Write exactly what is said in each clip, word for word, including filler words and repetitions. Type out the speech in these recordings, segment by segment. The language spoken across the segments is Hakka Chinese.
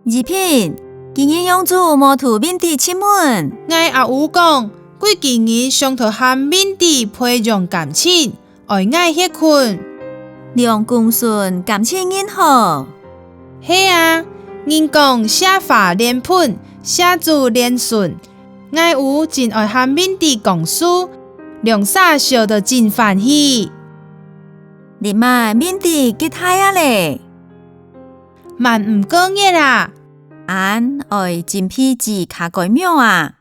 怡萍，今日仰子無渡Windy出門？𠊎阿姆講，佢今日想討和Windy培養感情，愛𠊎歇睏。兩公孫感情恁好？係啊，人講惜花連盆，惜子連孫。𠊎有真愛和Windy講事，兩儕笑到真歡喜。這擺Windy幾大啊咧？滿五個月啊！恁愛準備煮痁雞苗啊！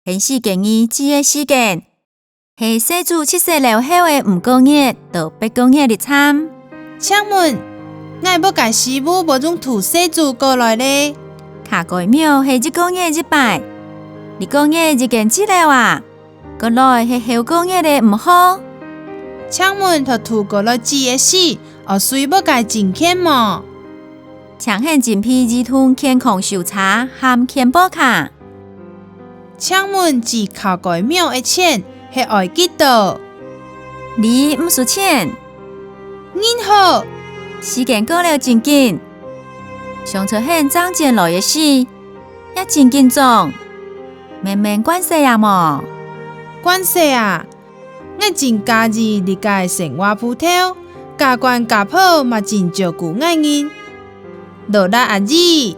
現時建議煮个時間，係細子出世了後个五個月到八個月這站。請問，𠊎屋个師傅仰會渡細子過來咧？痁雞苗係一個月一擺，這個月已經煮了啊，過來係後個月个毋好。請問，渡過來煮个時，愛隨屋个證件無？請你準備兒童健康手冊和健保卡。 請問煮痁雞苗个錢係愛幾多？這毋收錢。恁好！時間過了真緊，想著你正轉來个時，也真緊張。明明慣勢啊無？慣勢啊！ 𠊎真合意這个生活步調，家官家婆嘛真照顧𠊎人。勞力阿姨，